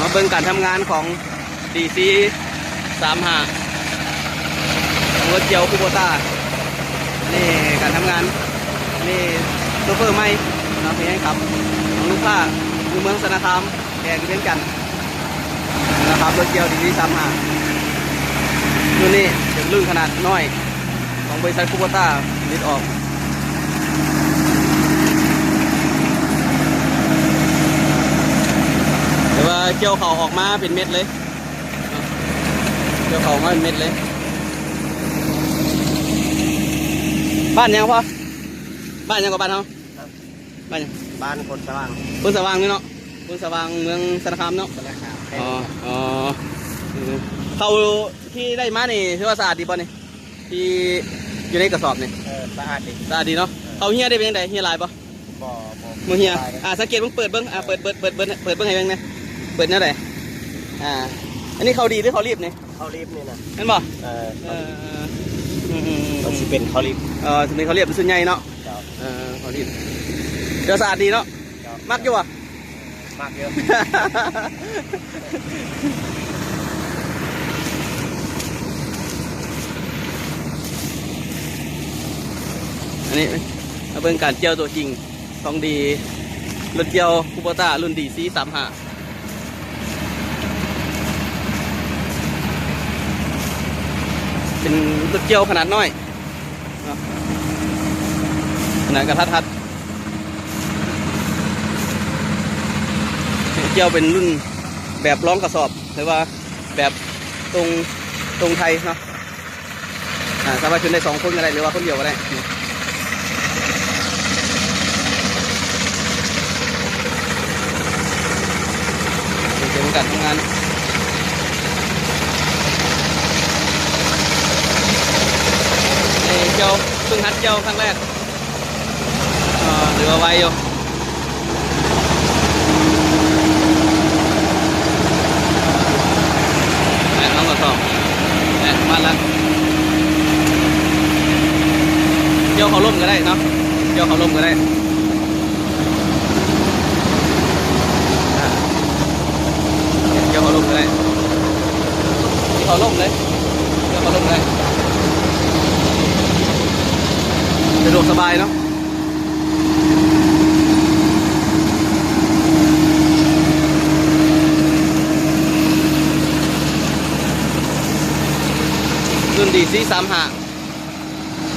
ມາເບິ່ງການທຳງານຂອງ ດີຊີ ສາມຫ້າ ຂອງລົດກ່ຽວຄູໂບຕ້າ. ນີ້ການທຳງານ ນີ້ໂຊເຟີໃໝ່ເນາະ ເຮັດໃຫ້ກັບ ຂອງລູກຄ້າຢູ່ເມືອງຊະນະຄາມ ແກ່ຢູ່ວຽງຈັນນະຄັບ. ລົດກ່ຽວ ດີຊີ ສາມຫ້າ ລຸ້ນນີ້ເປັນລຸ້ນຂະໜາດນ້ອຍ ຂອງບໍລິສັດຄູໂບຕ້າຜະລິດອອກ. ຖືວ່າກ່ຽວເຂົ້າອອກມາເປັນເມັດເລີຍ ກ່ຽວເຂົ້າອອກມາເປັນເມັດເລີຍ. ບ້ານຫຍັງພໍ່? ບ້ານຫຍັງກໍບ້ານເຮົາ? ບ້ານຫຍັງ? ບ້ານໂພນສະຫວ່າງ. ໂພນສະຫວ່າງນີ້ເນາະ ໂພນສະຫວ່າງ ເມືອງຊະນະຄາມເນາະ. ຊະນະຄາມ. ອໍ ອໍ ເອີ ເຂົ້າທີ່ໄດ້ມານີ້ຖືວ່າສະອາດດີບໍ່ນີ້? ທີ່ຢູ່ໃນກະສອບນີ້. ເອີ ສະອາດດີ. ສະອາດດີເນາະ. ເອີ ເຂົ້າເຮຍໄດ້ເປັນຈັ່ງໃດ? ເຮຍຫຼາຍບໍ່? ບໍ່ ບໍ່ ບໍ່ເຮຍ. ອາ ສັງເກດເບິ່ງ ເປີດເບິ່ງ ອາ ເປີດ ເປີດ ເປີດ ເປີດເບິ່ງໃຫ້ເບິ່ງແດ່ ເປີດແນວໃດ? ອາ ອັນນີ້ເຂົ້າດີຫຼືເຂົ້າລີບນີ້? ເຂົ້າລີບນີ້ນະ. ແມ່ນບໍ່? ເອີ ເອີ ອືມໆໆ ມັນຊິເປັນເຂົ້າລີບ. ເອີ ຊິເປັນເຂົ້າລີບ ມັນສ່ວນໃຫຍ່ເນາະ. ເຈົ້າ. ເອີ ເຂົ້າລີບ ແຕ່ສະອາດດີເນາະ. ເຈົ້າ. ມັກຢູ່ບໍ່? ມັກຢູ່. ອັນນີ້ມາເບິ່ງການກ່ຽວຕົວຈິງຂອງດີ ລົດກ່ຽວຄູໂບຕ້າລຸ້ນ ດີຊີ ສາມຫ້າ ເປັນລົດກ່ຽວຂະໜາດນ້ອຍ ເນາະ ຂະໜາດກະທັດຮັດ. ກ່ຽວເປັນລຸ້ນແບບລອງກະສອບ ຫຼືວ່າແບບຕົງ ຕົງໄທເນາະ. ອາ ສາມາດຂຶ້ນໄດ້ສອງຄົນກໍໄດ້ ຫຼືວ່າຄົນດຽວກໍໄດ້. ນີ້ເປັນການທຳງານ ນີ້ກ່ຽວ ເພິ່ງຫັດກ່ຽວຄັ້ງແລກ. ເອີ ຖືວ່າໄວຢູ່. ແມ່ນ ເຮົາກໍຊອກ ແມ່ນ ມາລະ ກ່ຽວເຂົ້າລົມກໍໄດ້ເນາະ ກ່ຽວເຂົ້າລົມກໍໄດ້. ອາ ກ່ຽວເຂົ້າລົມກໍໄດ້ ເຂົ້າລົມເລີຍ ກ່ຽວເຂົ້າລົມກໍໄດ້ ສະດວກສະບາຍເນາະ. ລຸ້ນ ດີຊີ ສາມຫ້າ